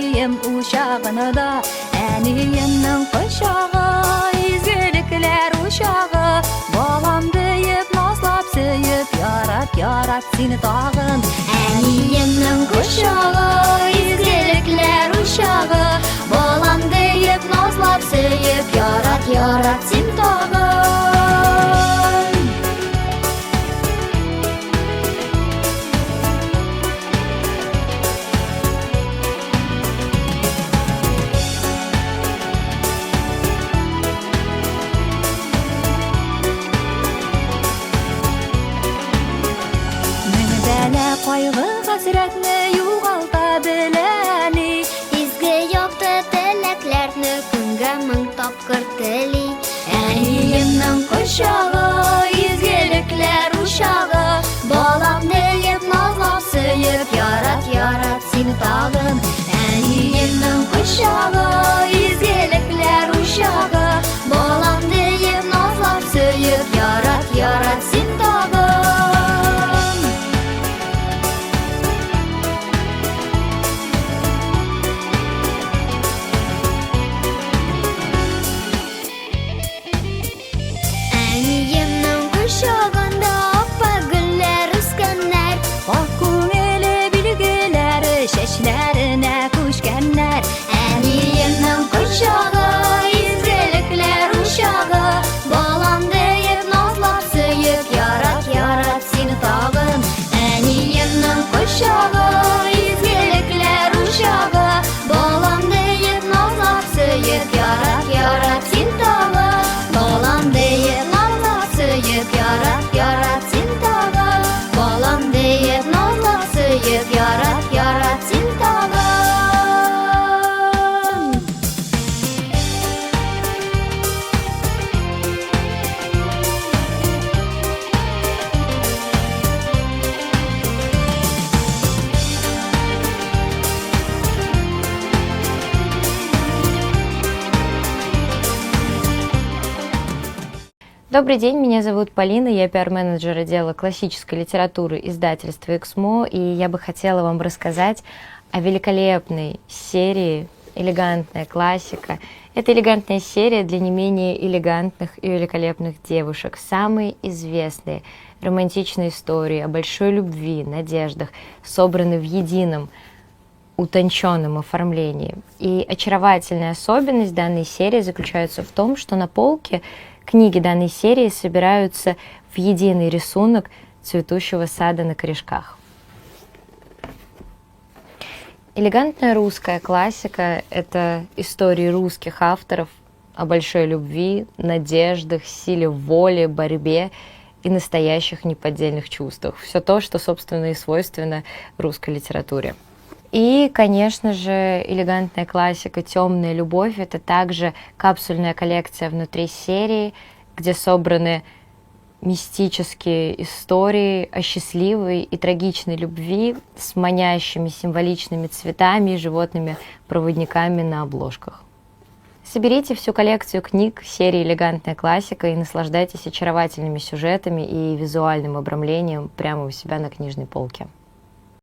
Әнием учагында. Әниемнең кочагы, изгелекләр учагы. Балам диеп назлап сөеп, ярат, ярат сине тагын. Әниемнең кочагы, изгелекләр учагы. Балам диеп назлап сөеп, ярат, ярат син тагын. Мең бәла, кайгы, хәсрәтне югалта белә әни. Изге якты теләкләрне көнгә мең тапкыр тели. Әниемнең кочагы, изгелекләр учагы. Балам диеп назлап сөеп, ярат, ярат сине тагын. Әниемнең кочагы, изгелекләр учагы. Балам диеп назлап сөеп, ярат, ярат син тагын. Әниемнең кочагында аппак гөлләр үскәннәр. Ак күңеле билгеләре чәчләренә күчкәннәр. Әниемнең кочагы, изгелекләр учагы. Балам диеп назлап сөеп, ярат, ярат сине тагын. Әниемнең кочагы, изгелекләр учагы. Балам диеп назлап сөеп, ярат, ярат син тагын. Балам диеп назлап сөеп, ярат, ярат син тагын. Балам диеп назлап сөеп, ярат, ярат син тагын. Добрый день, меня зовут Полина, я пиар-менеджер отдела классической литературы издательства «Эксмо», и я бы хотела вам рассказать о великолепной серии «Элегантная классика». Это элегантная серия для не менее элегантных и великолепных девушек. Самые известные романтичные истории о большой любви, надеждах собраны в едином утонченном оформлении. И очаровательная особенность данной серии заключается в том, что на полке книги данной серии собираются в единый рисунок цветущего сада на корешках. Элегантная русская классика – это истории русских авторов о большой любви, надеждах, силе воли, борьбе и настоящих неподдельных чувствах. Все то, что, собственно, и свойственно русской литературе. И, конечно же, элегантная классика «Темная любовь» — это также капсульная коллекция внутри серии, где собраны мистические истории о счастливой и трагичной любви с манящими символичными цветами и животными-проводниками на обложках. Соберите всю коллекцию книг серии «Элегантная классика» и наслаждайтесь очаровательными сюжетами и визуальным обрамлением прямо у себя на книжной полке.